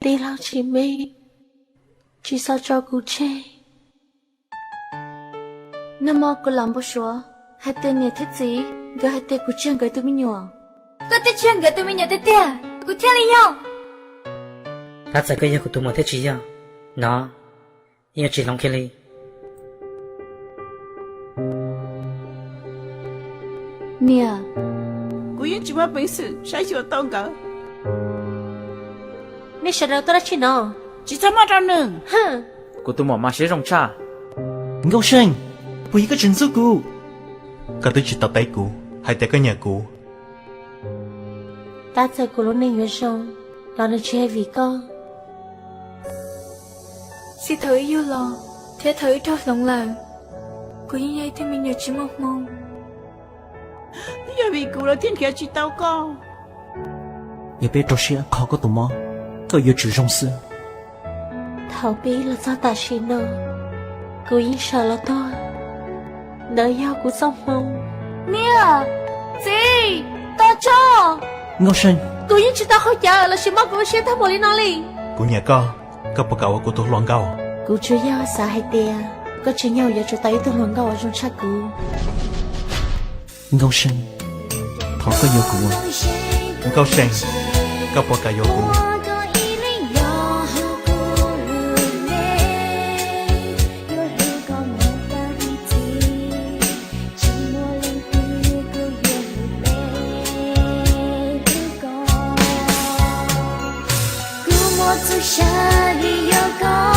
Tij laug Tsis Meej, tsis txhob tso kuv tseg. Nag hmo kuv lam npau suav hais tias niam thiab txiv nkawd hais tias kuv tsis yog nkawd tus me nyuam. Koj twb tsis yog nkawd tus me nyuam tiag tiag, kuv thiaj li yog. Tab txawm koj yog kuv tus muam thiab tsis yog, no yeej yuav tsis hloov kiag li. Niam, kuv yeej tsis muaj peev xwm saib xyuas tau nkawd. Nej sawv daws tuaj dab tsi no? Tsis txhob muaj rau nws. Kuv tus muam mas siab zoo tshaj. Nkauj Seej, puas yog koj tseem ntxub kuv? Koj twb tsis tau teb kuv hais tias koj nyiam kuv. Tab txawm kuv lub neej yuav zoo los nws tsis yog vim koj. Txij thaum wb yug los thiab thaum wb raug hloov lawm, kuv yeej yog ib tug me nyuam tsis muaj hmoo. Twb yog vim kuv lawv thiaj nrhiav tsis tau koj. Yog peb rau siab kho koj tus mob, koj yuav tsum zoo xwb. Thaum pib los txog tam sim no, kuv yeej sawv los tuag, ntawd yog kuv txoj hmoo. Niam, txiv, tos tso. Nkauj Seej, kuv yeej tsis tau haus cawv los sis mob kuv lub siab tag npaum li no li. Kuv nyiam koj, koj puas kam ua kuv tus hluas nkauj? Kuv tsuas yog xav hais tias koj tseem nyob yuav tsum tau ib tug hluas nkauj uas zoo tshaj kuv. Nkauj Seej, thov koj yuav kuv. Nkauj Seej, koj puas kam yuav kuv? Kuv muaj txoj sia li yuav koj,